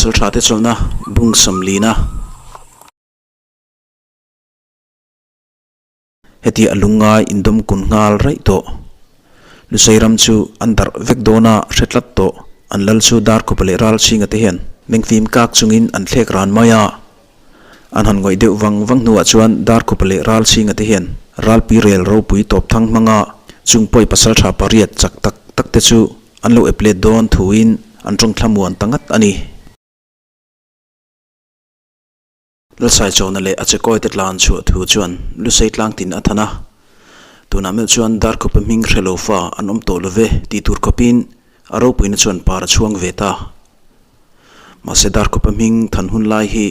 Pasaltha te chawlhna bung sawmlina. Heti a lungngai indawm kun nghal raih tawh. Lusei ram chu an darh vek dawn a hre tlat tawh. An lal chu Darkhupa leh Ralchhinga te hian mengfim kak chungin an thlek ran mai a. An han ngawih deuh vang vang hnuah chuan Darkhupa leh Ralchhinga te hian Ralpi rel ropui tawp thang hmanga chung pawi pasaltha pariat chak tak tak te chu an lo ep let dawn thuin an tawng thlamuan ta ngat a ni. Lalsaichawna leh a chekawi te tlan chhuah thu chuan Lusei tlang tin a than a, tunah meuh chuan Darkhupa hming hre lo fa an awm tawh lo ve tih tur khawpin a ropuina chuan par a chhuang ve ta. Mahse Darkhupa hming than hun lai hi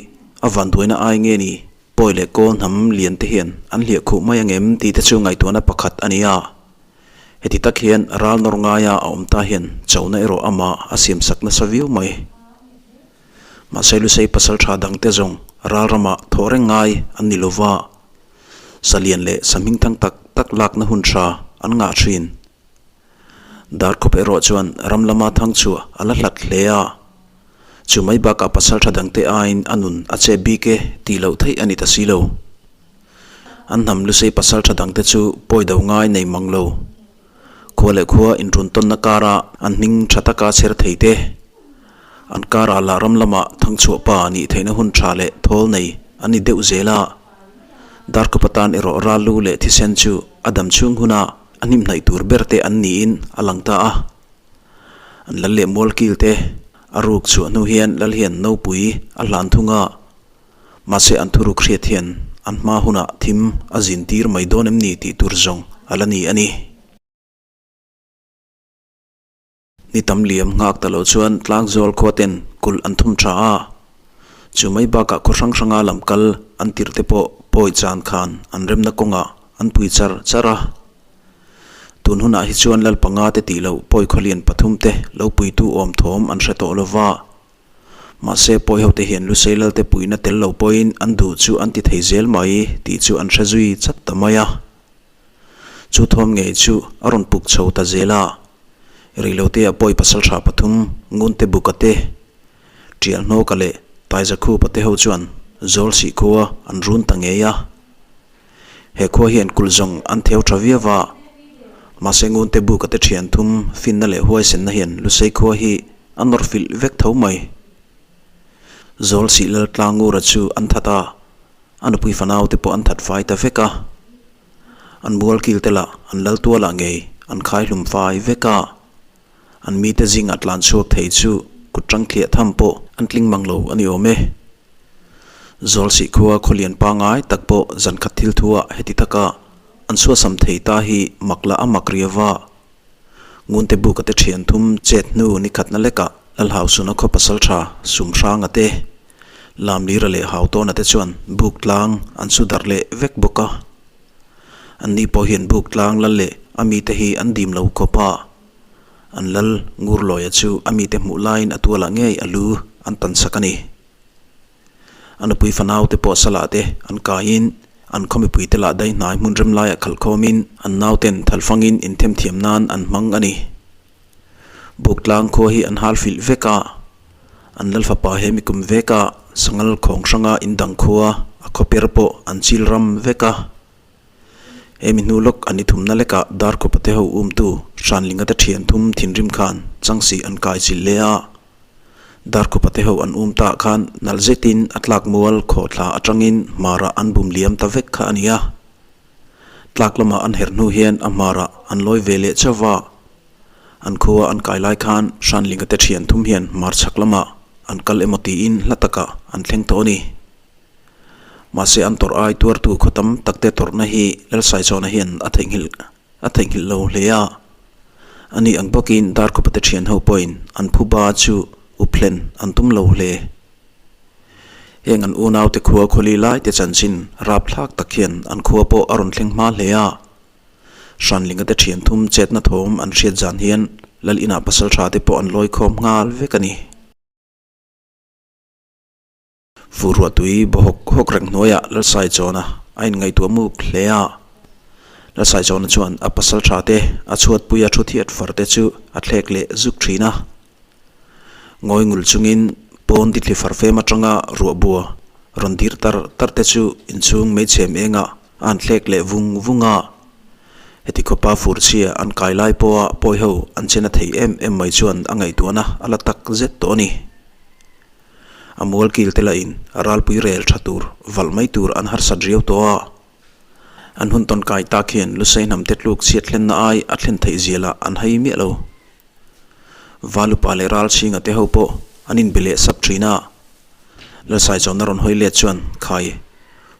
a vanduaina ai nge ni? Pawi leh kawl hnam lian te hian an hliah khuh mai angem tih te chu ngaihtuahna pakhat a ni a. Heti tak hian ral nawr ngaia a awm ta hian chona erawh amah a siamsak nasa viau mai. Mahse Lusei pasal tha dangte zawng ral ramah thawh reng ngai an ni lova, salian leh sa hmingthang tak tak lakna hun tha an ngah thin. Darkhup erawh chuan ram lama thang chhuah a la hlat hle a, chu mai bakah pasal tha dangte aiin a nun a che bik e tih loh theih a ni ta si lo. An hnam Lusei pasal tha dangte chu pawi do ngai nei mang lo. Khua leh khua inrun tawnna kara an hming tha taka chher thei te, an kara lah ram lama thangchhuah pa nih theihna hun tha leh thawl nei an ni deuh zel a. Darkhupa tan erawh ral lu leh thisen chu a dam chhung huna a hnimhnaih tur ber te an niin a lang ta a. An lal leh mualkil te a ruk chhuah hnu hian lal hian nopui a hlan thung a. Mahse an thuruk hriat hian an hma hunah thim a zin tir mai dawn em ni tih tur zawng a la ni a ni. Ni tam liam nghak ta lo chuan tlangzawl khua ten kulh an thum tha a, chu mai bakah khaw hrang hranga lam kal an tirh te pawh pawi chan khan an remna kawngah an pui char char a. Tun hunah hi chuan Lalpanga te tih loh pawi khawlian pathum te lo puitu awm thawm an hre tawh lova. Mahse, pawi hote hian Lusei Lalte puihna tel lo pawhin an duh chu an ti thei zel mai tih chu an hre zui chat ta mai a. Chu thawm ngei chu a rawn puk chho ta zel a. Reilotea pawi pasaltha pathum Ngunte Buka te, Tialhnawka leh Taizakhupa te ho chuan Zawlsih khua an run ta ngei a. He khua hian kulh zawng an theu tha viau va, mahse Ngunte Buka te thian thum finna leh huaisenna hian Lusei khua hi a nawr filh vek tho mai. Zawlsih lal Tlangura chu an that a, a nupui fanau te pawh an that fai ta vek a. An mualkil te lah an lal tualah ngei an khai hlum fai vek a. An mite zingah tlan chhuak thei chu kut tang thliah tham pawh an tling mang lo a ni awm e. Zawlsih khua khawlian pangai tak pawh zan khat thil thu ah heti taka an suasam thei ta hi mak lah a mak riau va. Ngunte buka te thian thum chet hnu ni khatna lekah Lalhausuna khaw pasal tha sum hranga te, Lamlira leh Hautawna te chuan buk tlang an su darh leh vek bawk a. An ni pawh hian buk tlang lal leh a mite hi an dim lo khawp a. An lal Ngurlawia chu a mite hmuh laiin a tualah ngei a lu an tan sak a ni. A nupui fanau te pawh salah te an kaiin an khaw mipui te lah dai hnai hmun rem laiah khalh khawmin an nauten thalfangin inthemthiam nan an hmang a ni. Buktlang khua hi an hal filh vek a, an lal fapa he mikum vek a, sangal khawng hranga indang khua a khawper pawh an chil ram vek a. He mi hnu lawk an i thumna lekah Darkhupa te ho umtu Hranlinga te thian thum thinrim khan Changsi an kai chilh leh a. Darkhupa te ho an um tah khan nalh zetin a tlak mual khawhthla atangin hmarah an bum liam ta vek kha a ni a. Tlak lamah an herh hnu hian a hmarah an lawi ve leh chauh va. An khua an kai lai khan Hranlinga te thian thum hian hmar chhak lamah an kal emaw tiin hla takah an thleng tawh a ni. Mahse an tawrh ai tuartu khaw tam tak te tawrhna hi Lalsaichawna hian a theihnghilh a theihnghilh lo hle a. Ani ang bawkin Darkhupa te thian ho pawhin an phuba chu uphlen an tum lo hle. Heng an unaute khua khawli lai te chanchin rapthlak tak hian an khua pawh a rawn thleng hma hle a. Hranlinga te thian thum chetna thawm an hriat zan hian Lal inah pasal tha te pawh an lawi khawm nghal vek a ni. Fu ruahtui baw hawk hawk reng hnuaiah Lalsaichawna a inngaihtuah muk hle a. Lalsaichawna chuan a pasal tha te a chhuatpui a thu thiat far te chu a thlek leh zuk thin a. Ngawi ngul chungin Pawn tithli farfem atanga ruah bua rawn dir tar tar te chu inchhung meichhem engah a han thlek leh vung vung a. Heti khawpa furchhia an kai lai pawha pawi ho an chena thei em em mai chuan a ngaihtuahna a la tak zet tawh a ni. A mual kil te lahin a ralpui rel tha tur valh mai tur an harsat riau tawh a. An hun tawn kai tak hian Lusei hnam te tluk chhiat thlenna ai a thlen theih zia lah an hai miah lo. Valupa leh Ralchhinga te ho pawh an inbe leh sap thin a. Lalsaichawna rawn hawi let chuan, Khai,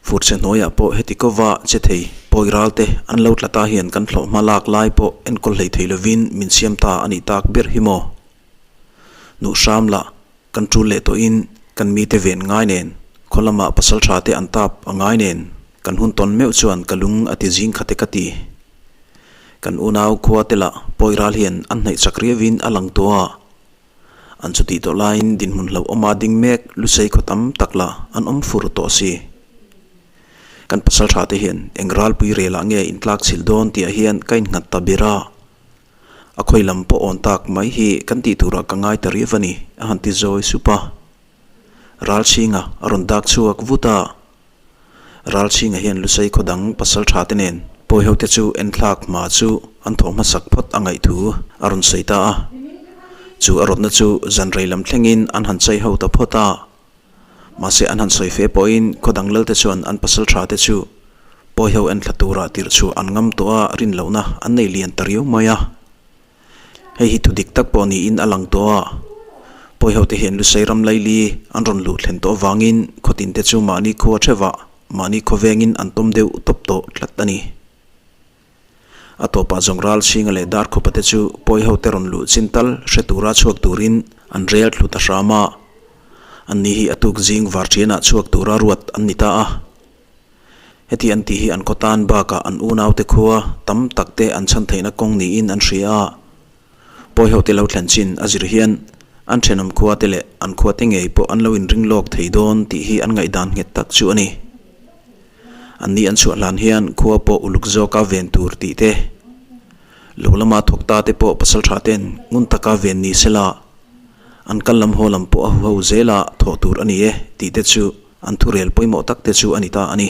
furchhe hnuaiah pawh heti kova che thei pawi ral te an lo tla ta hian kan thlawh hma lak lai pawh enkawl hlei thei lovin min siam ta a nih tak ber hi maw? Nuh hram lah kan tul leh tawhin kan mite ven ngai nen, khaw lamah pasal tha te an tap a ngai nen, kan hun tawn meuh chuan ka lung a ti zing khat e ka ti. Kan unau khua te lah pawi ral hian an hnaih chak riauin a lang tawh a. An chutih tawh laiin dinhmun hlauhawma ding mek Lusei khaw tam tak lah an awm fur tawh si. Kan pasal tha te hian eng ralpui relah nge intlak chhilh dawn tihah hian ka innghat ta ber a. A khawi lam pawh awn tak mai hi kan tih turah ka ngai ta riau a ni, a han ti zawi sup a. Ralchhinga a rawn dak chhuak vut a. Ralchhinga hian Lusei khaw dang pasal tha te nen pawi ho te chu enthlak hma chu an thawh hmasak phawt a ngaih thu a rawn sawi ta a. Chu a rawtna chu zan rei lam thlengin an han chei ho ta phawt a. Mahse an han sawi fe pawhin khaw dang lal te chuan an pasal tha te chu pawi ho en thla tura tirh chhuah an ngam tawh a rin lohna an nei lian ta riau mai a. Hei hi thu dik tak pawh niin a lang tawh a. Pawi ho te hian Lusei ram laili an rawn luh thlen tawh avangin khawtin te chu mahni khua thevah mahni khawvengin an tawm deuh tawp tawh tlat a ni. A tawpah zawng ral chhinga leh dar khupa te chu pawi ho te rawn luh chin tal hre tura chhuak turin an rel thlu ta hram a. An ni hi a tuk zing var thianah chhuak tura ruat an ni ta a. Heti an tih hi an khaw tan bakah an unaute khua tam tak te an chhan theihna kawng niin an hria a. Pawi ho te lo thlen chin a zir hian an thenawm khua te leh an khua te ngei pawh an lo inring lawk thei dawn tih hi an ngaihdan nghet tak chu a ni. An ni an chhuah hlan hian khua pawh uluk zawka ven tur tih te, lo lama thawk ta te pawh pasal tha ten ngun taka ven ni sela, an kal lam haw lam pawh a huho zela thawh tur a ni e tih te chu an thurel pawimawh tak te chu a ni ta a ni.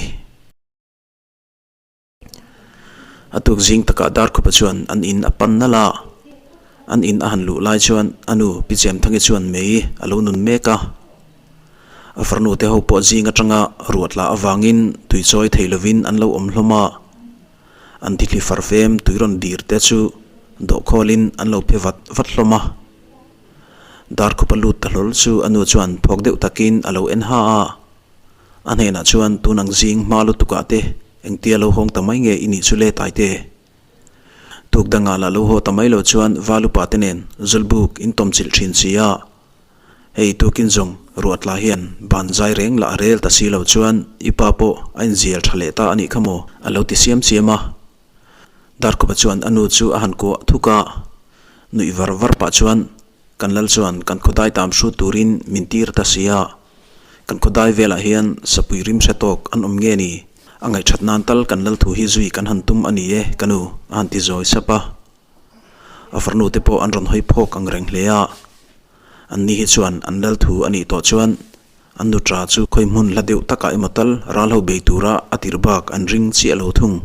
A tuk zing takah Darkhupa chuan an in a pan nalh a, an in a han luh lai chuan a nu Pi Chemthangi chuan mei a lo nun mek a. A farnu te ho pawh zing atanga ruah tla avangin tui chawi thei lovin an lo awm hlawm a, an thithli farfem tui rawn dir te chu dawhkhawlin an lo phe vat vat hlawm a. Darkhupa lut ta hlawl chu a nu chuan phawk deuh takin a lo en ha a. A hnenah chuan tun ang zing hma lutukah te engtia lo hawng ta mai nge i nih chu le Taite? Tuk dangah lah lo haw ta mai lo chuan Valupa te nen Zawlbuk in tawm chilh thin si a. Hei tukin zawng ruah tla hian ban zai reng lah a rel ta si lo chuan i pa pawh a inzial tha leh ta a nih kha maw a lo ti siam chiam a. Darkhupa chuan a nu chu a han kuah thuk a, nuih var var pah chuan Kan lal chuan kan khawdai tam hrut turin min tir ta si a, kan khawdai velah hian sapui rim hre tawk an awm nge ni? A ngaihthat nan tal kan lal thu hi zui kan han tum a ni e, ka nu, a han ti zawi sap a. A farnu te pawh an rawn hawi phawk ang reng hle a. An ni hi chuan an lal thu a nih tawh chuan an nuṭa chu khawi hmun hla deuh takah emaw tal ral ho bei tura a tirh bak an ring chiah lo thung.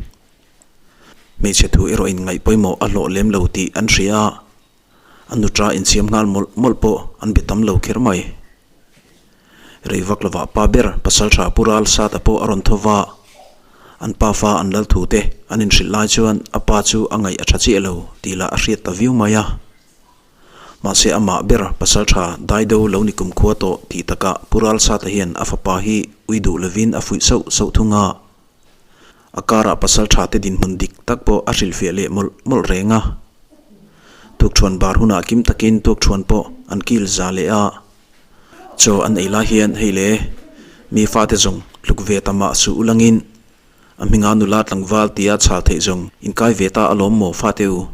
Hmeichhe thu erawh in ngaih pawimawh a hlawh lem lo tih an hria a. A nuṭa insiam nghal mawlh mawlh pawh an be tam lo kher mai. Rei vak lovah pa ber pasal tha Pu Ral Sata pawh a rawn tho va. An pa fa an lal thu te an inhrilh lai chuan a pa chu a ngaih a tha chiah lo tih lah a hriat ta viau mai a. Mahse amah ber pasal tha Daido lo ni kumkhua tawh tih takah Pu Ral Sata hian a fapa hi ui duh lovin a fuih sauh sauh thung a. A karah pasal tha te dinhmun dik tak pawh a hrilhfiah leh mawlh mawlh reng a. Tukthuan bar hunah kim takin tukthuan pawh an kil za leh a. Chaw an ei lai hian hei le, mi fate zawng tluk ve ta mah suh ulangin a hminga nula tlangval tia chhal theih zawng inkai ve ta alawm maw fate u.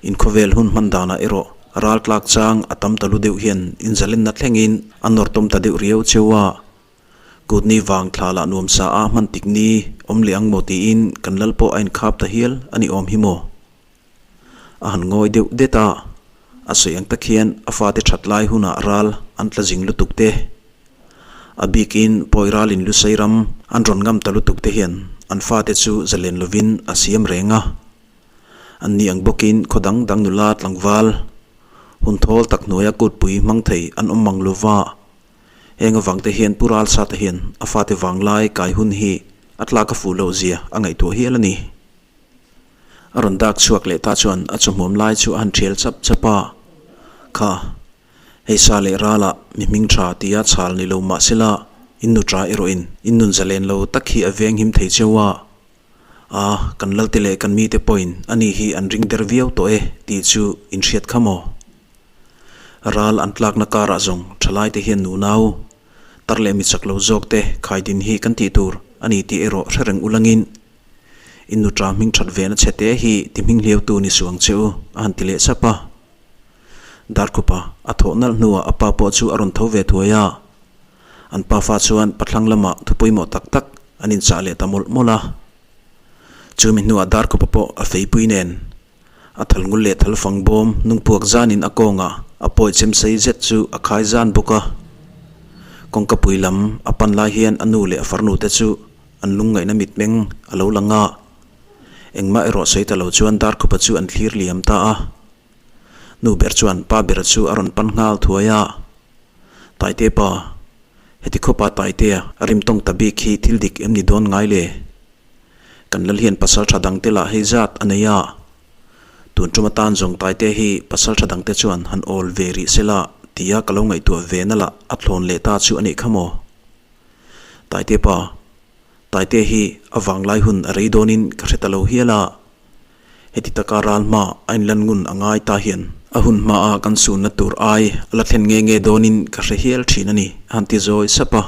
Inkhawvel hun hman danah erawh ral tlak chang a tam ta lu deuh hian inzalenna thlengin a nawrtawm ta deuh riau cheu a. Kutni vang thla lah nuam sa a hman tik ni awm leh ang maw tiin kan lal pawh a inkhap ta hial a ni awm hi maw? A han ngawi deuh det a, A sawi ang tak hian a fate that lai hunah ral an tla zing lutuk te, a bikin pawi ralin Lusei ram an rawn ngam ta lutuk te hian an fate chu zalen lovin a siam reng a. An ni ang bawkin khaw dang dang nula tlangval hun thawl tak hnuaia kutpui hmang thei an awm mang lova. Heng avangte hian Pu Ralsata hian a fate vanglai kai hun hi a tlak a fuh loh zia a ngaihtuah hial a ni. A rawn dak chhuak leh ta chuan a chawhmuam lai chu a han thial chap chap a, Kha, hei sa leh ralah mi hming tha tia chhal ni lo mah sela in nu tha erawhin in nun zalen lo tak hi a veng him thei cheu a. A, kan lalte leh kan mite pawhin ani hi an ring der viau tawh e tih chu in hriat kha maw? Ral an tlakna karah zawng thalaite hian nunau tar leh mi chak lo zawk te khaidin hi kan tih tur a ni tih erawh hre reng ulangin In nu ṭa hming ṭhat ve na chhe te hi ti hming hliautu ni suh ang che u, a han ti leh sap a. Darkhupa a thawh nalh hnuah a pa pawh chu a rawn tho ve thuai a. An pafa chuan pathlang lamah thu pawimawh tak tak an inchah leh ta mawlh mawlh a. Chumi hnuah Darkhupa pawh a feipui nen a thal ngul leh thal fang bawm nungpuak zanin a kawngah a pawi chem sei zet chu a khai zan bawk a. Kawngka pui lam a pan lai hian a nu leh a farnu te chu An lungngaihna mitmeng a lo lang a, engmah erawh sawi ta lo chuan Darkhupa chu an thlir liam ta a. Nu ber chuan pa bera chu a rawn pan nghal thuai a, Taite pa, heti khawpa Taitea a rim tawng ta bik hi thil dik em ni dawn ngai le? Kan lal hian pasal tha dangte lah hei zat a nei a, tun tum atan zawng Taite hi pasal tha dangte chuan han awl ve rih sela tia ka lo ngaihtuah ve na lah a thlawn leh ta chu a nih kha maw? Taite pa, Taite hi a vanglai hun a rei dawnin ka hre ta lo hial a, heti taka ral hma a inlan ngun a ngai ta hian a hun hmaa kan sunna tur ai a la thlen nge nge dawnin ka hre hial thin a ni, a han ti zawi sap a.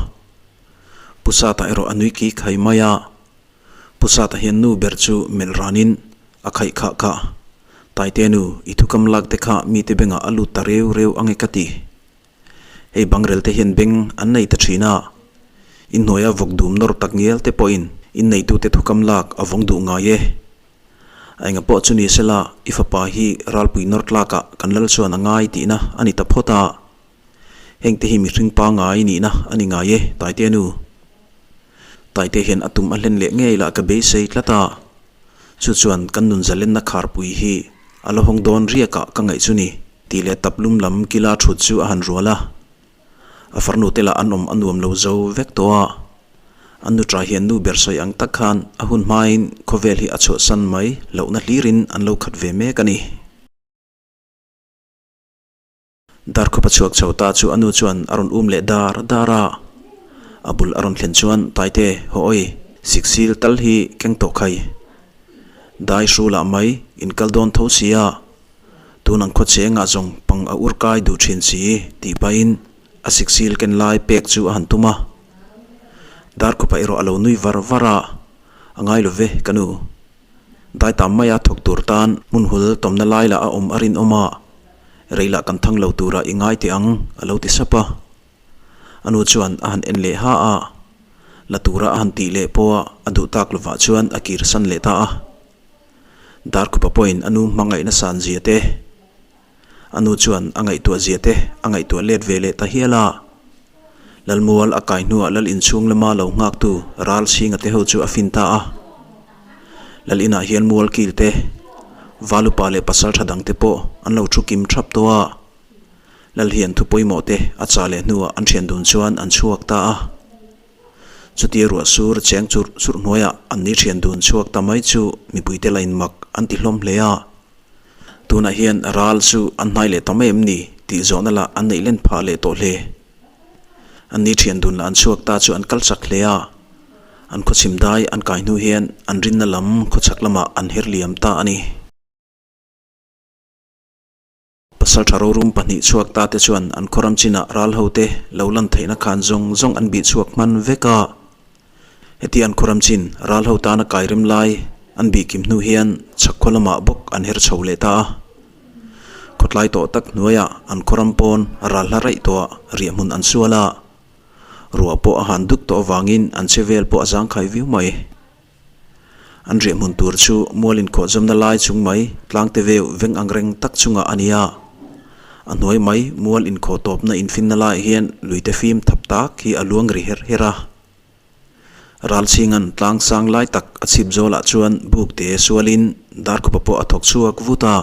Pu Sata erawh a nui ki khai mai a, Pu Sata hian nu ber chu melh ranin a khaih khah kha, Taite nu, i thukam lak te kha mite bengah a lut ta reu reu ange ka ti. Hei bangrel te hian beng an nei ta thin a, inhnuaia vawk dum nawr tak ngial te pawhin inneitute thukam lak a vawng duh ngai e. A enga pawh chu ni sela i fapa hi ralpui nawr tlakah kan lal chuan a ngai tihna a ni ta phawt a. Hengte hi mihring pangngai nihna a ni ngai e Taitea nu. Taite hian a tum a hlen leh ngei lah ka beisei tlat a, chu chuan kan nun zalenna kharpui hi a la hawng dawn riakah ka ngaih chu ni tih leh tap lum lam kila thut chu a han rual a. A farnu te lah an awm a nuam lo zo vek tawh a, an nu ṭai hian nu ber sawi ang tak khan a hun hmain khawvel hi a chhuahsan mai lohna hlirin an lo khat ve mek a ni. Darkhupa chhuak chho ta chu a nu chuan a rawn um leh dar dar a, a bul a rawn thlen chuan Taite, haw awi, siksil tal hi keng tawh khai. Dai hru lah mai, in kal dawn tho si a, tun ang khaw chengah zawng pang a ur kai duh thin si tih pahin a siksil ken lai pek chu a han tum a. Darkhupa erawh a lo nui var var a, A ngai lo ve, ka nu. Dai tam maia thawk tur tan hmun hul tawmna lai lah a awm a rinawm a, rei lah kan thang lo turah i ngai teh ang, a lo ti sap a. A nu chuan a han en leh ha a, la tura a han tih leh pawha a duh tak lovah chuan a kir san leh ta a. Darkhupa pawhin a nu hmangaihna san zia te, A nu chuan a ngaihtuah zia te a ngaihtuah let ve leh ta hial a. Lalmual a kai hnuah lal inchhung lama lo nghaktu ral chhinga te ho chu a fin ta a. Lal inah hian mual kil te, valupa leh pasal tha dang te pawh an lo thu kim thap tawh a. Lal hian thu pawimawh te a chah leh hnuah an thian dun chuan an chhuak ta a. Chutia ruah sur cheng churh churh hnuaiah an ni thian dun chhuak ta mai chu mipuite la inmak an ti hlawm hle a. Tunah hian ral chu an hnai leh ta mai em ni tih zawhna lah an neih len phah leh tawh hle. An ni thian dun lah an chhuak ta chu an kal chak hle a, an khawchhim dai an kai hnu hian an rinna lam khawchhak lamah an her liam ta a ni. Pasaltha rorum pahnih chhuak ta te chuan an khawram chinah ral ho te lo lan theihna khan zawng zawng an bih chhuak hman vek a. Heti an khawram chin ral ho tana kai rem lai an bih kim hnu hian chhak khaw lamah bawk an her chho leh ta a. Khawtlai tawh tak hnuaiah an khawram pawn ral hla raih tawhah riahhmun an sual a. Ruah pawh a han duk tawh avangin an che vel pawh a zangkhai viau mai. An riahhmun tur chu mual inkhawhzawmna lai chung mai tlangte veu veng ang reng tak chungah a ni a. A hnuai mai mual inkhawh tawpna infinna laiah hian luite fim thap tak hi a luang ri her her a. Ralchhinga'n tlang sang lai tak a chhip zawlah chuan buk te sualin Darkhupa pawh a thawk chhuak vut a.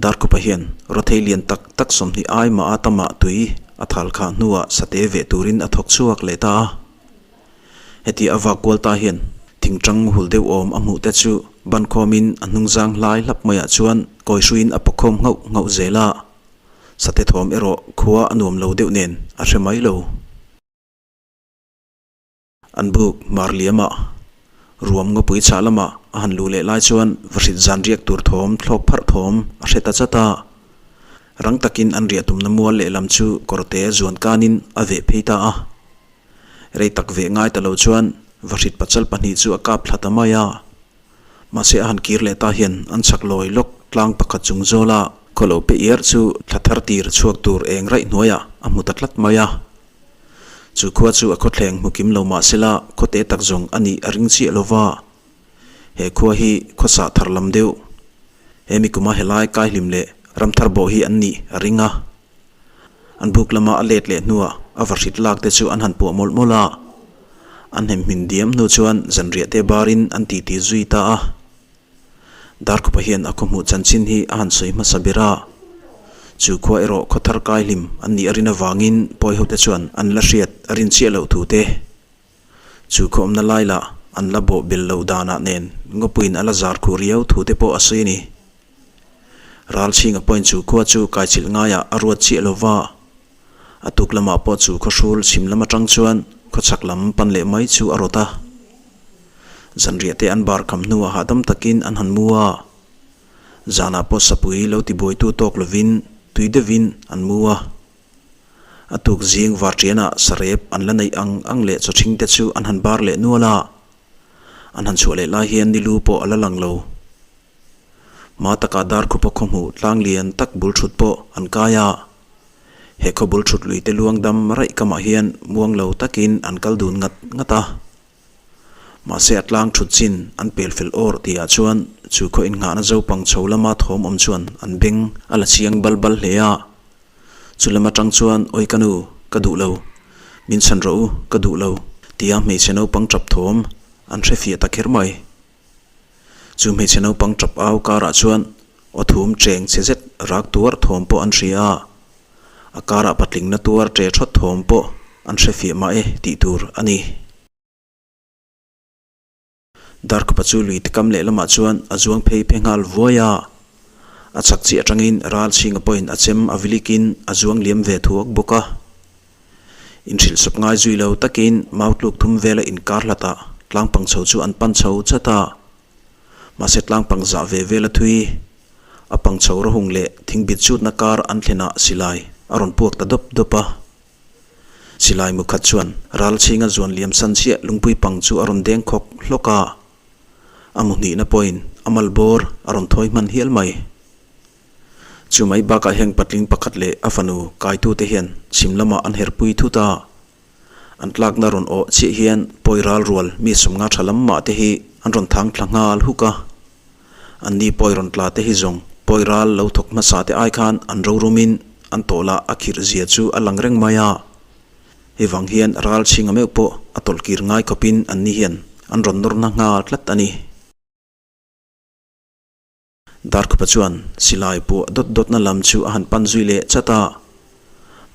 Darkhupa hian rawthei lian tak tak 20 ai mah a tamah tui a thal khah hnuah sate veh turin a thawk chhuak leh ta a. Heti a vak kual ta hian thingtang hul deuh awm a hmuh te chu ban khawmin a hnungzang hlai hlap maiah chuan kawi hruiin a pawkhawm nghauh nghauh zel a. Sate thawm erawh khua a nuam lo deuh nen a hre mai lo. An buk mar liamah ruam ngawpui chhah lamah a han luh leh lai chuan vahrit zan riak tur thawm thlawk pharh thawm a hre ta chat a. Rang takin an riah tumna mual lehlam chu kawrte zuan kanin a veh phei ta a. Rei tak veh ngai ta lo chuan vahrit pachal pahnih chu a kap thla ta mai a. Mahse a han kir leh ta hian an chhak lawi lawk tlang pakhat chung zawla khawlo pe iar chu thla thar tir chhuak tur eng raih hnuaiah a hmu ta tlat mai a. Chu khua chu a khawthleng hmu kim lo mah sela khawte tak zawng a nih a ring chiah lo va. He khua hi khawsah thar lam deuh. He mikuma helai kaihlim leh ramthar bawh hi an nih a ring a. An buk lama a let leh hnuah a vahrit lak te chu an han puah mawlh mawlh a. An hnem hmin diam hnu chuan zanriah te barin an titi zui ta a. Darkhupa hian a khawhmuh chanchin hi a han sawi hmasa ber a. Chu khua erawh khaw thar kai hlim an nih a rin avangin pawi hote chuan an la hriat a rin chiah loh thu te. Chu khaw awmna lai lah an la bawh bel loh danah nen ngawpuiin a la zar khuh riau thu te pawh a sawi a ni. Ralchhinga pawhin chu khua chu kaichilh ngaiah a ruat chiah lo va. A tuk lamah pawh chu khawhrul chhim lam atang chuan khawchhak lam pan leh mai chu a rawt a. Zanriah te an bar kham hnuah hahdam takin an han mu a. Zanah pawh sapui lo tibuaitu tawk lovin tui deuhin an mu a. A tuk zing varṭianah sarep an la neih ang ang leh chawṭhing te chu an han bar leh nual a. An han chhuah leh lai hian nilu pawh a la lang lo. Hma takah Darkhupa khaw hmuh tlang lian tak bul thut pawh an kai a. He khaw bul thut lui te luang dam raih kamah hian muang lo takin an kal dun ngat ngat a. Mahse a tlang thut chin an pel fel awr tihah chuan chu khaw innghahna zopang chho lama thawm awm chuan an beng a la chiang bal bal hle a. Chu lam atang chuan Awi ka nu, ka duh lo. Min chhan rawh u, ka duh lo, tia hmeichhe naupang tap thawm an hre fiah ta kher mai. Chu hmeichhe naupang tap au karah chuan aw thum cheng che zet rak tuar thawm pawh an hria a, a karah patlingna tuar che thawt thawm pawh an hre fiah mah e tih tur a ni. Darkhupa chu lui tikam lehlamah chuan a zuang phei phe nghal vuai a, a chhak chiah atangin Ralchhinga pawhin a chem a vilikin a zuang liam ve thuak bawk a. Inhrilh sawp ngai zui lo takin mau tluk thum vela inkar hlatah tlangpang chho chu an pan chho chat a. Mahse tlangpang zah ve vela thui a pang chho rawhung leh thingbit chutna kar an thlenah silai a rawn puak ta dawp dawp a. Silai mukhat chuan Ralchhinga zuan liam san chiah lungpui pang chu a rawn deng khawk hlawk a. A mu hnihna pawhin a mal bawr a rawn thawi hman hial mai. Chu mai bakah hian patling pakhat leh a fanu kaitute hian chhim lamah an herpui thut a. An tlakna rawn awh chiah hian pawi ral rual mi sawmnga tha lam mah te hi an rawn thang thla nghal huk a. An ni pawi rawn tla te hi zawng pawi ral lo thawk hmasa te ai khan an rorumin an tawhlah a khirh zia chu a lang reng mai a. Hei vang hian ral chhinga meuh pawh a tawlh kir ngai khawpin an ni hian an rawn nawrna nghal tlat a ni. Darkhupa chuan silai puah dawt dawtna lam chu a han pan zui leh chat a.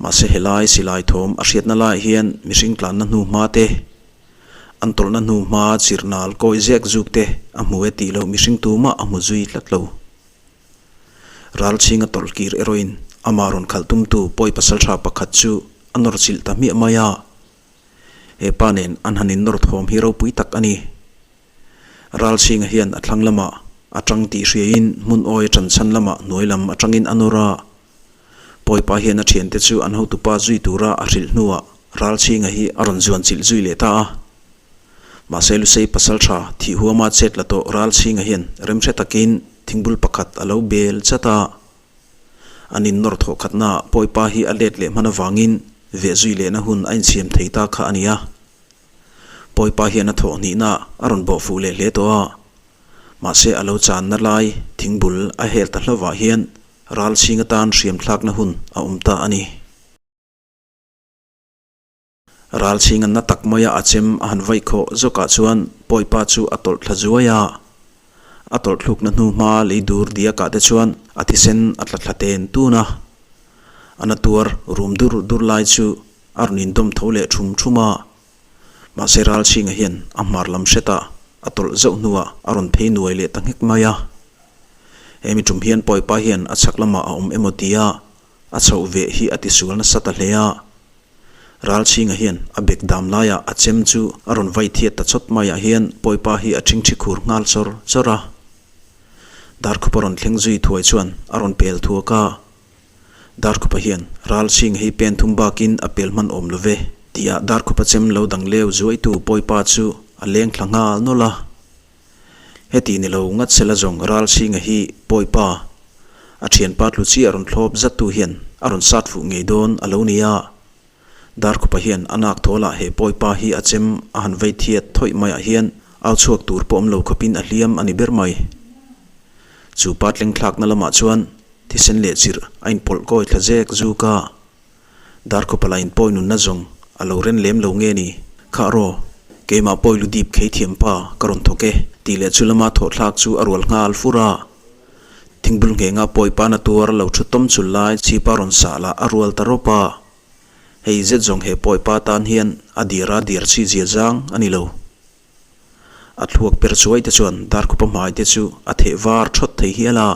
Mahse helai silai thawm a hriatna laiah hian mihring tlanna hnu hma te, an tawlhna hnu hma chirhnal kawi zek zuk te a hmu e tih loh mihring tumah a hmu zui tlat lo. Ralchhinga tawlh kir erawhin amah rawn khalh tumtu pawi pasaltha pakhat chu a nawr chilh ta hmiah mai a. He pa nen an han innawr thawm hi ropui tak a ni. Ralchhinga hian a thlang lamah a tang tih hriain hmun awi a tan chhan lamah hnuai lam atangin a nawr a. Pawipa hian a thiante chu an hotupa zui tura a hrilh hnuah Ralchhinga hi a rawn zuan chilh zui leh ta a. Mahse Lusei pasal tha thih huama chet la tawh Ralchhinga hian remhre takin thingbul pakhat a lo bel chat a. An innawr thawh khatnaah Pawipa hi a let leh hman avangin veh zui lehna hun a insiam thei ta kha a ni a. Pawipa hian a thawh hnihna a rawn bawh fuh leh hle tawh a, mahse a lo channa lai thingbul a hel ta hlovah hian Ralchhing atan hriam thlakna hun a awm ta a ni. Ralchhing an na tak maia a chem a han vaih khawh zawkah chuan Pawipa chu a tawlh thla zuai a. A tawlh thlukna hnu hma lei dur diakah te chuan a thisen a tla thla ten tun a. A na tuar rum dur dur lai chu a rawn indawm tho leh thum thum a. Mahse Ralchhinga hian a hmar lam hretah a tawlh zauh hnuah a rawn phei nuai leh ta nghek mai a. Hemi tum hian Pawipa hian a chhak lamah a awm emaw tia a chhoh veh hi a tisual nasa ta hle a. Ralchhinga hian a bek dam laiah a chem chu a rawn vai thiat ta chawt maiah hian Pawipa hi a ṭhingṭhi khur nghal chawr chawr a. Darkhupa rawn thleng zui thuai chuan a rawn pel thuak a. Darkhupa hian Ralchhinga hi pen thum bakin a pel hman awm lo ve tia Darkhupa chem lo dang leu zuaitu Pawipa chu a leng thla nghal nawlh a. Heti ni lo ngat sela zawng Ralchhinga hi Pawipa, a thianpa tlu chiah rawn thlawp zattu hian a rawn sat fuh ngei dawn a lo ni a. Darkhupa hian a nak thawlah he Pawipa hi a chem a han vei thiat thawih maiah hian au chhuak tur pawh awm lo khawpin a hliam a ni ber mai. Chu pa tleng thlakna lamah chuan thisen leh chirh a inpawlh kawi thla zek zuk a. Darkhupa la inpawi nunna zawng a lo ren lem lo nge ni? Khah raw, keimah pawi lu dip khei thiam pa ka rawn thawk e, tih leh chu lama thawh thlak chu a rual nghal fur a. Thingbul nghenga pawi pana tuar lo thu tawm chul lai chhipa rawn sah lah a rual ta rawp a. Hei zet zawng he pawi pa tan hian a diar a diar chi zia zang a ni lo. A thluak per chuai te chuan Darkhupa hmai te chu a theh var thawt thei hial a.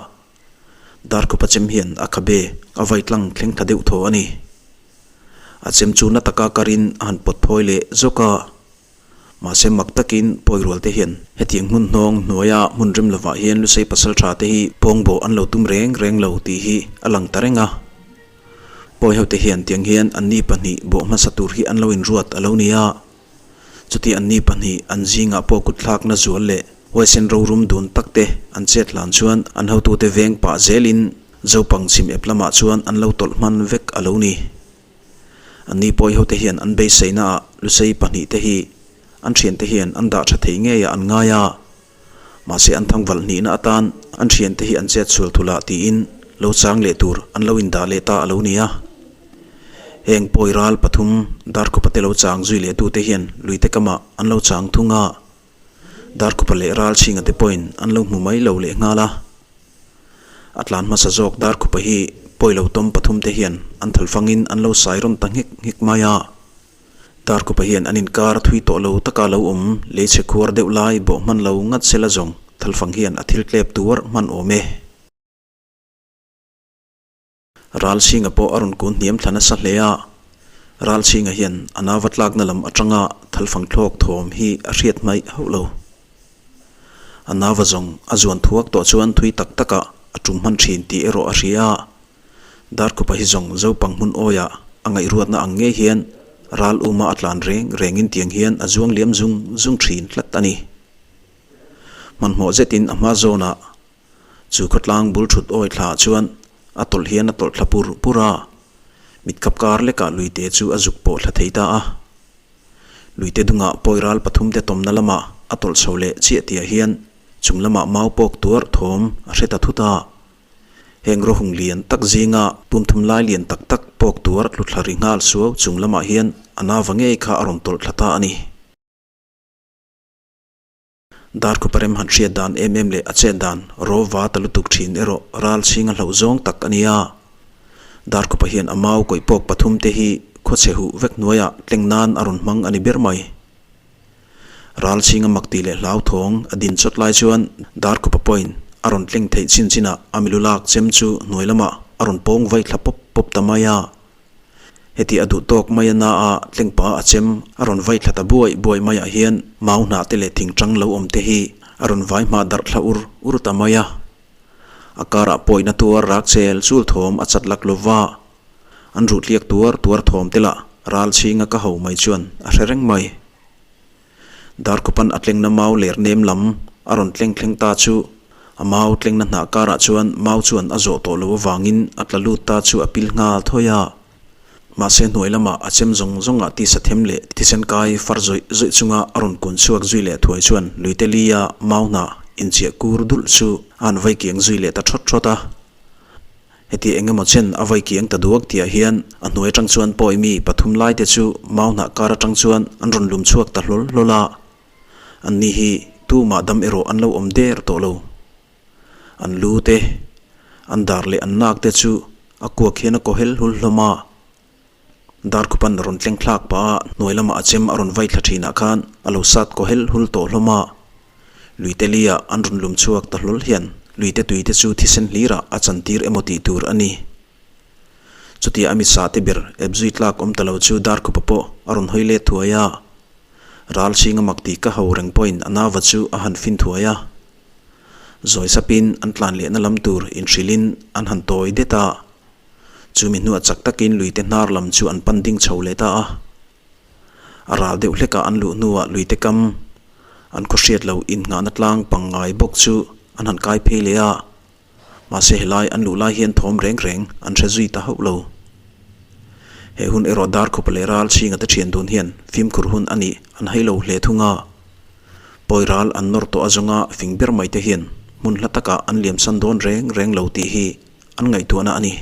Darkhupa chem hian a khabe a vai tlang thleng thla deuh thaw a ni. A chem chu na taka karin a han pawt phawi leh zawk a. Mahse mak takin pawirual te hian hetiang hmun hnawng hnuaia hmun rem lovah hian Lusei pasal tha te hi pawng bawh an lo tum reng reng lo tih hi a lang ta reng a. Pawi ho te hian tiang hian anni pahnih bawh hmasa tur hi an lo inruat a lo ni a. Chuti anni pahnih an zingah pawh kutthlakna zual leh huaisen rorum dun takte an chet hlan chuan an hotute veng pah zelin Zopang chhim ep lamah chuan an lo tawlh hman vek a lo ni. Anni pawi hote hian an beiseinaah Lusei pahnihte hi an thiante hian an dah tha thei ngeiah an ngai a. Mahse an thangvalh hnihna atan an thiante hi an chet sual thul ah tiin lo chang leh tur an lo indah leh ta a lo ni a. Heng pawi ral pathum Darkhupa te lo chang zui leh tute hian luite kamah an lo chang thung a, Darkhupa leh Ralchhinga te pawhin an lo hmu mai lo leh nghal a. A tlan hmasa zawk Darkhupa hi pawi lo tawm pathum te hian an thalfangin an lo sai rawn ta nghek nghek mai a. Darkhupa hian an inkar thui tawh lo taka lo awm leichhe khuar deuh lai bawh hman lo ngat sela zawng thalfang hian a thil tlep tuar hman awm e. Ralchhinga pawh a rawn kun hniam thla nasa hle a, Ralchhinga hian a nauva tlakna lam atanga thalfang thlawk thawm hi a hriat hmaih hauh lo. A nauva zawng a zuan thuak tawh chuan thui tak takah a tum hman thin tih erawh a hria a, Darkhupa hi zawng Zopang hmun awiah a ngaihruatna ang ngei hian ral uma a tlan reng rengin tiang hian a zuang liam zung zung thin tlat a ni. Hmanhmawh zetin a hma zawnah chu khawtlang bul thut awi thlaah chuan a tawlh hian a tawlh thla pur pur a, mitkhap kar lekah luite chu a zuk pawh thla thei ta a. Luite dungah pawi ral pathumte tawmna lamah a tawlh chho leh chiah tihah hian chung lamah mau pawk tuar thawm a hre ta thut a. Heng rawhung lian tak zinga pumthum lai lian tak tak pawk tuar tlu thla ri nghal suau chung lamah hian a nava ngei kha a rawn tawlh thla ta a ni. Darkhupa rem han hriat dan em em leh a chet dan ro va ta lutuk thin erawh ral chhing a hlauh zawng tak a ni a. Darkhupa hian a mau kawih pawk pathum te hi khawchhe huh vek hnuaiah tleng nan a rawn hmang a ni ber mai. Ral chhing a mak tih leh hlauthawng a din chawt lai chuan Darkhupa pawhin a rawn tleng theih chin chinah a milu lak chem chu hnuai lamah a rawn pawng vai thla pawp pawp ta mai a. Heti a duh tawk mai a na a, tlengpa a chem a rawn vai thla ta buai buai maiah hian mau hnah te leh thing tang lo awm te hi a rawn vai hma darh thla ur ur ta mai a. A karah pawina tuar rak chel chul thawm a chat lak lova, an ruh tliak tuar tuar thawm te lah ral chhinga ka ho mai chuan a hre reng mai. Darkhupan a tlengna mau ler nem lam a rawn tleng thleng ta chu a mau tlengna hnah karah chuan mau chuan a zawh tawh lo avangin a tla lut ta chu a pil nghal thawi a. Mahse hnuai lamah a chem zawng zawngah tisa them leh thisen kai far zawih zawih chunga a rawn kun chhuak zui leh thuai chuan luite lia mau hnah inchiah kur dulh chu a han vai kiang zui leh ta thawt thawt a. Heti engemaw chen a vai kiang ta duak tihah hian a hnuai atang chuan pawi mi pathum lai te chu mau hnah kar atang chuan an rawn lum chhuak ta hlawl hlawl a. Anni hi tumah dam erawh an lo awm der tawh lo. An lu te, an dar leh an nak te chu a kuak hian a kaw hel hlul hlawm a. Darkhupan a rawn tleng thlak pah a, hnuai lamah a chem a rawn vai thla thinah khan a lo sat kaw hel hul tawh hlawm a. Luite lia an rawn lum chhuak ta hlawl hian luite tuite chu thisen hlirah a chantir emaw tih tur a ni. Chutia a misa te ber ep zui tlak awm ta lo chu Darkhupa pawh a rawn hawi let thuai a. Ral chhinga mak tih ka ho reng pawhin a nauva chu a han fin thuai a. Zawi sapin an tlan lehna lam tur inhrilhin an han tawi det a. Chumi hnuah chak takin luite hnar lam chu an pan ding chho leh ta a. A ral deuh hlekah an luh hnuah luite kam an khaw hriat lo innghahna tlang pangngai bawk chu an han kai phei leh a. Mahse helai an luh lai hian thawm reng reng an hre zui ta hauh lo. He hun erawh Darkhupa leh Ral chhinga te thian dun hian fimkhur hun a nih an hai lo hle thung a. Pawi ral an nawr tawh a zawnga fing ber mai te hian hmun hla takah an liamsan dawn reng reng lo tih hi an ngaihtuahna a ni.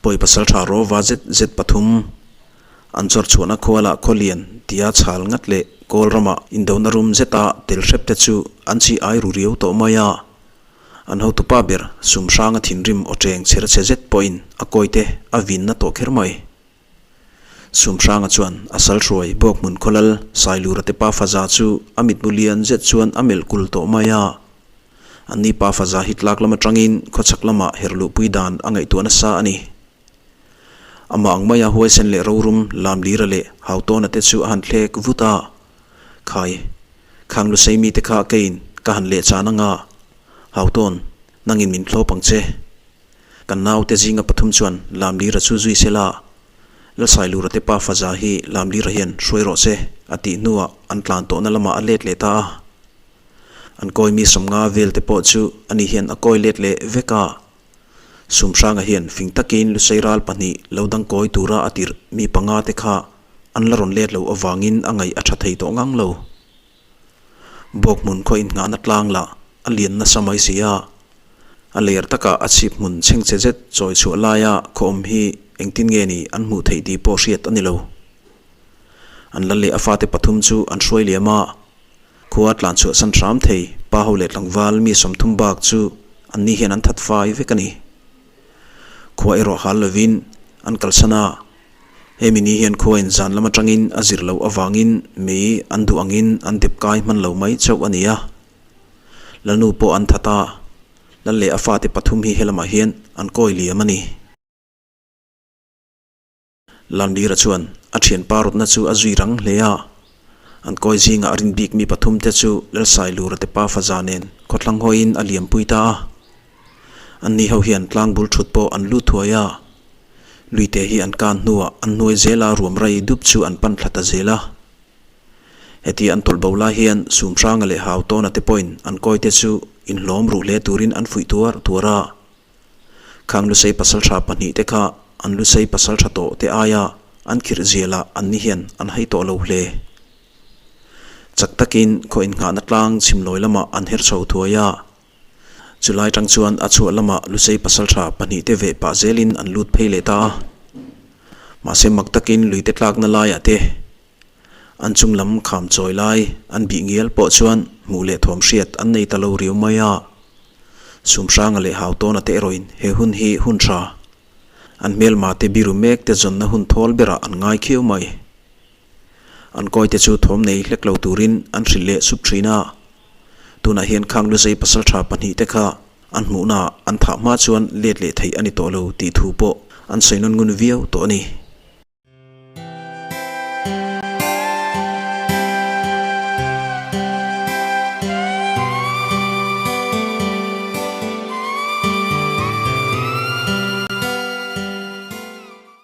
Pawi pasal tha rawva zet zet pathum an chawr chhuahna khualah khawlian tia chhal ngat leh kawl rama indona rum zeta tel hrep te chu an chi ai ru riau tawh mai a. An hotupa ber sum hranga thinrim aw cheng chher chhe zet pawhin a kawite a vinna tawh kher mai. Sum hranga chuan a sal hruai bawk hmun khawlal Sailura te pa faza chu a mitmu lian zet chuan a melh kul tawh mai a. Anni pa faza hi tlak lam atangin khawchhak lamah her luhpui dan a ngaihtuah nasa a ni. Amah ang maia huaisen leh rorum Lamlira leh Hautawna te chu a han thlek vut a, Khai, khang lusei mite kha keiin ka han leh chan anga, Hautawn, nangin min thlawp ang che. Kan naute zinga pathum chuan Lamlira chu zui se la, Lalsailura te pa Faza hi Lamlira hian hruai rawh se a tih hnuah an tlan tawhna lamah a let leh ta a. An kawi mi sawmnga vel te pawh chu ani hian a kawi let leh vek a. Sumhranga hian fing takin Lusei ral pahnih lo dang kawi tura a tirh mi panga te kha an la rawn let loh avangin a ngaih a tha thei tawh ngang lo. Bawk hmun khaw innghahna tlang lah a lian nasa mai si a. A ler takah a chhip hmun chhengchhe zet chawi chhuah laia khaw awm hi engtin nge ni an hmuh theih tih pawh hriat a ni lo. An la leh a fate pathum chu an hruai liam a. Khua tlan chhuahsan hram thei pa ho leh tlangval mi 30 bak chu anni hian an that fai vek a ni. Khua erawh hal lovin an kalsan a, hemi ni hian khua in zan lam atangin a zir loh avangin mei an duh angin an dep kai hman lo mai chauh a ni a. Lalnu pawh an that a, lal leh a fate pathum hi helamah hian an kawi liam a ni. Lamlira chuan a thianpa rawtna chu a zui rang hle a. An kawi zingah a rin bik mi pathum te chu Lalsailura te pa faza nen khawthlang hawiin a liampui ta a. Anni ho hian tlang bul thut pawh an lut thuai a. Luite hi an kan hnuah an hnuai zela ruam rai dup chu an pan thla ta zel a. Heti an tawlh bo lai hian Sumhranga leh Hautawna te pawhin an kawite chu inhlawm ruh hle turin an fuih tuar tuar a. Khang Lusei pasaltha pahnihte kha an Lusei pasaltha tawh te aia an khirh zialah anni hian an hai tawh lo hle. Chak takin khaw innghahna tlang chhimlawi lamah an her chho thuai a. Chulai tang chuan a chhuah lamah Lusei pasaltha pahnihte veh pah zelin an lut phei leh ta a. Mahse mak takin luite tlakna laiah te An chung lam kham chawi lai an bih ngial pawh chuan hmuh leh thawm hriat an nei ta lo riau mai a. Sumhranga leh Hautawna te erawhin he hun hi hun tha. An hmelma te biru mek te zawnna hun thawl berah an ngai khiau mai. An kawi te chu thawm nei hlek lo turin an hrilh leh sup thin a. Tunah hian khang Luzei pasaltha pahnih te kha an hmuhnaah an thah hma chuan let leh theih a ni tawh lo tih thu pawh an sawi nawn ngun viau tawh a ni.